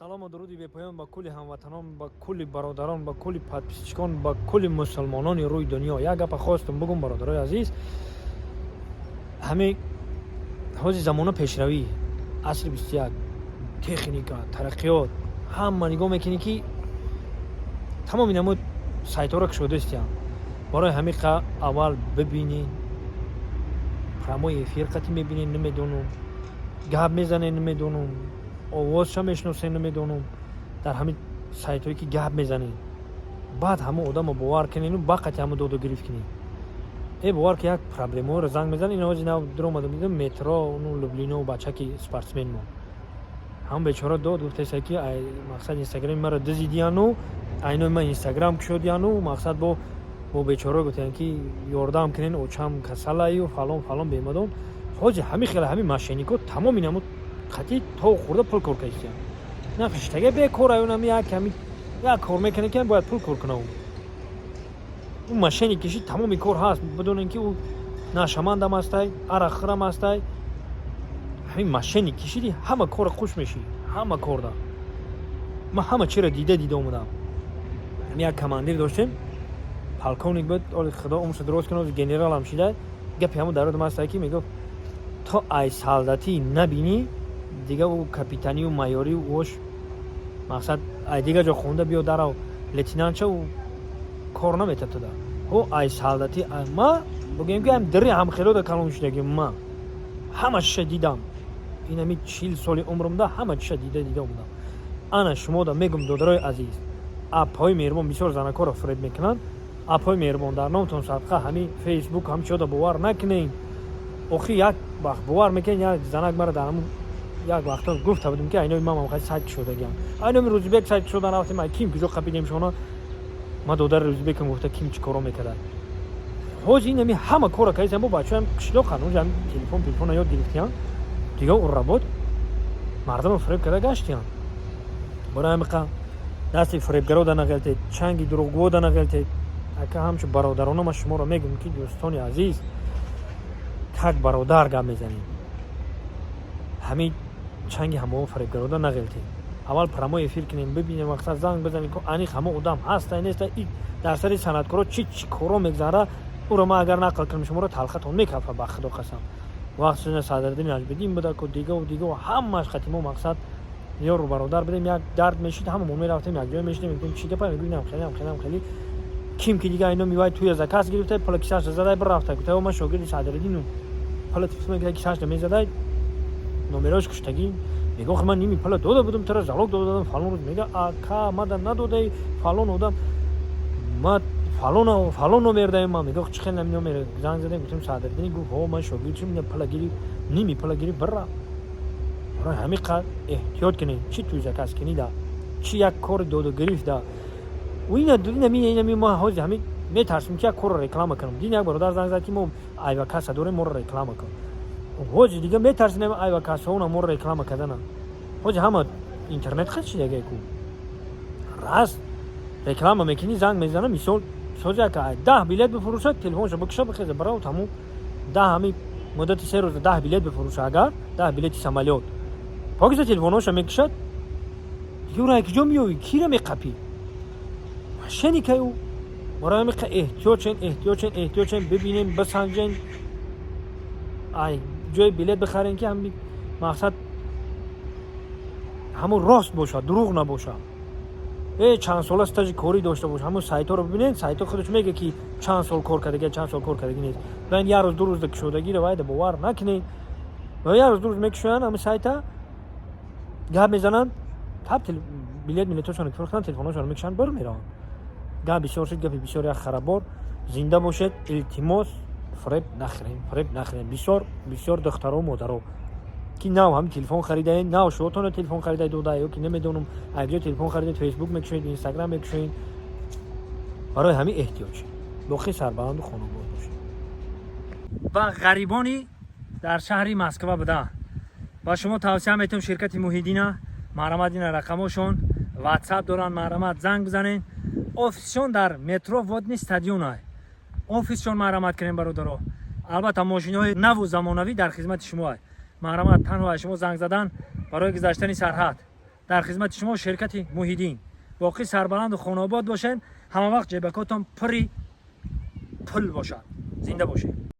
Салому дуруди бепоён ба кулли ҳамватанон, ба кулли бародарон, ба кулли подписчикон, ба кулли мусулмонони рӯи дунё. Як гапа хостум бугум, бародарои азиз. Ҳамин ҳози замона пешравӣ, асри 21, техника, тараққиёт, ҳама нигоҳ мекунӣ, ки тамоми намуд сайтҳоро кушодаистиям. Барои ҳамин қа аввал бибинед, прямой эфир қати мебинед, намедонум, гап мезанед, намедонум, овозша мешиносед, намедонум, дар ҳамин сайтҳое ки гап мезанед, баъд ҳамон одамо бовар кунену бақати ҳамо доду гирифт кунед. Бовар ки, як проблемаҳоро занг мезанед. Ин ҳози нав дуромадам, дидам, метро ну Люблино, бачаки спортсмен мо, ҳамон бечора дод гуфтеса, ки мақсад, Инстаграми маро дизидияну айнои ман Инстаграм кушодияну, мақсад, бо бечора гуфтаян, ки ёрдам кунен, очам касалаю, фалон фалон бемадон. Ҳози ҳамин хела ҳамин мошеннико тамоми намуд қати то хӯрда пул кор кардистиян. На хиштага бекор аюнами, як ҳами як кор мекунад, ки бояд пул кор кунад. Ӯ мошенник киши, тамоми кор ҳаст. Бидонем, ки ӯ нашамандам ҳастай, арақхӯрам ҳастай. Ҳамин мошенник кишиди, ҳама кора хуш мешӣ, ҳама корда. Ман ҳама чиро дида дида омадам. Ҳами як командир доштем, полковник буд, оли худо умршо дуроз кунад, генералам шида. Гапи ҳамон дар ёдам ҳастай, ки мегуфт: «То ай солдатӣ набинӣ, дига ӯ капитанию майорию ош, мақсад, ай дига ҷо хонда биё, дарав лейтенантча, ӯ кор наметад туда». Ҳо, ай солдатӣ ма бигӯем, ки ам дири ҳамхелода калон шудаги, ма ҳама чиша дидам. Инами 40 соли умрумда ҳама чиша дида дида омадам. Ана шумода мегум, додарои азиз, апҳои меҳрубон, бисёр занакҳоро фиреб мекунанд. Апҳои меҳрубон, дар номтон садқа, ҳамин Фейсбук, ҳам чиёда бовар накунед. Охи як вақт бовар мекунед, як занак мара дар ҳамун як вақто гуфта будем, ки айнои ман ҳам сайт кушодагиам, айноми Рӯзибек сайт кушодан, рафтем, ай ким куҷо қапидем шона. Ма додари Рӯзибекам гуфта, ким чӣ коро мекард. Ҳози инами ҳама кора кардисам, бо бачаам қишлоқан уҷа телефон телефона ёд гирифтиян, дига у работ мардамро фиреб карда гаштиян. Барои ҳамиқа дасти фиребгаро да нағелтед, чанги дурӯғгӯ да нағелтед. Ака, ҳамчун бародарона ма шуморо мегӯм, ки дӯстони азиз, как бародар гап мезанем, ҳамин чанги ҳамао фиребгарода нағелтед. Аввал прямой эфир кунем, бибинем, мақсад, занг бизанем, ки аниқ ҳама одам ҳаста, неста. Дар сари санъаткоро чӣ чӣ коро мегзара, ӯро ман агар нақл кунам, шуморо талхатон мекафа. Ба худо қасам, вақт Садриддин Наҷмиддин буда ку, дигаву дигаву ҳамааш қати мо, мақсад, ёру бародар будем. Як дард мешид, ҳамамон мерафтем, якҷоя мешидем, мегуфтем: «Чӣ гапа?» Мегӯ: «Хеле, хеле, хеле». Ким ки дига айно мивай туя заказ гирифта, пула кисаша задай, бирафта, гуфта: «Ман шогирди Садриддину». Пула кисашда мезадай, номерош куштагӣ. Мега: «Охи, ман ними пула дода будам, тура залог дода додам фалон рӯз». Мега: «Ака, мада надодаи, фалон одам, ма фалон фалон номер даем». Ма мега: «Чӣ хел номер?» Занг задем, гуфтем: «Садриддини?» Гуфт: «Ҳо, ман шогирд шум». Пула гирифт, ними пула гирифт, бира. Барои ҳамин қадр эҳтиёт кунед, чӣ туй заказ кунӣ, чӣ як кори доду гирифта. Инами ма ҳози ҳамин метарсим, ки як корро реклама кунам. Дин як бародар занг зад, ки мо айвакаса дорем, моро реклама кун. Ҳози дига метарсинем айвакасаона моро реклама кардана. Ҳози ҳама интернет хел шидаге ку, раст реклама мекунӣ, занг мезана. Мисол, сози яка 10 билет бифурӯшад, телефоншо бикша, бихеза, барав, тамом. 10 ҳами муддати 3 рӯза 10 билет бифурӯша, агар 10 билети самолёт покиза, телефонҳоша мекушад. Юра, киҷо меёвӣ, кира меқапӣ? Мошенникай ӯ. Барои ҳамин эҳтиёт шен, эҳтиёт шен, эҳтиёт шен, бибинем, бисанҷен, ай ҷои билет бихарем, ки ҳами мақсад, ҳамун рост бошад, дурӯғ набошад, чанд сола стажи корӣ дошта боша. Ҳамун сайтҳоро бибинед, сайтҳо худаш мега, ки чанд сол кор кардаги, чанд сол кор кардаги нест. Баъд як рӯз, 2 рӯзда кушодагиро вайда бовар накунед. Ва як рӯз, 2 рӯз мекушоянд ҳамин сайта, гап мезананд, таб билет милетошонро фурӯхтанд, телефонҳошонро мекушанд, бир мераванд. Гап бисёр шуд, гапи бисёр як харабор. Зинда бошед, илтимос, фиреб нахӯрем, фиреб нахӯрем. Бисёр бисёр духтаро, модаро, ки нав ҳамин телефон харидаед, нав шуотонро телефон харида дода, ё ки намедонам, якҷо телефон харидаед, Фейсбук мекушоед, Инстаграм мекушоед, барои ҳамин эҳтиёҷ шед. Боқӣ сарбаланду хонобод бошед. Ва ғарибони дар шаҳри Москва буда, ба шумо тавсия метавам ширкати Муҳиддина. Марҳамат, ина рақамошон, Ватсап доранд, марҳамат, занг бизанед. Офисшон дар метро Водный стадион офисшон. Марҳамат кунем, бародаро. Албатта, мошиноҳои наву замонавӣ дар хизмати шумо. Марҳамат, танҳо аз шумо занг задан барои гузаштани сарҳад. Дар хизмати шумо ширкати Муҳиддин. Боқӣ сарбаланду хонаобод бошед, ҳама вақт ҷайбакотон пури пул бошад. Зинда бошед.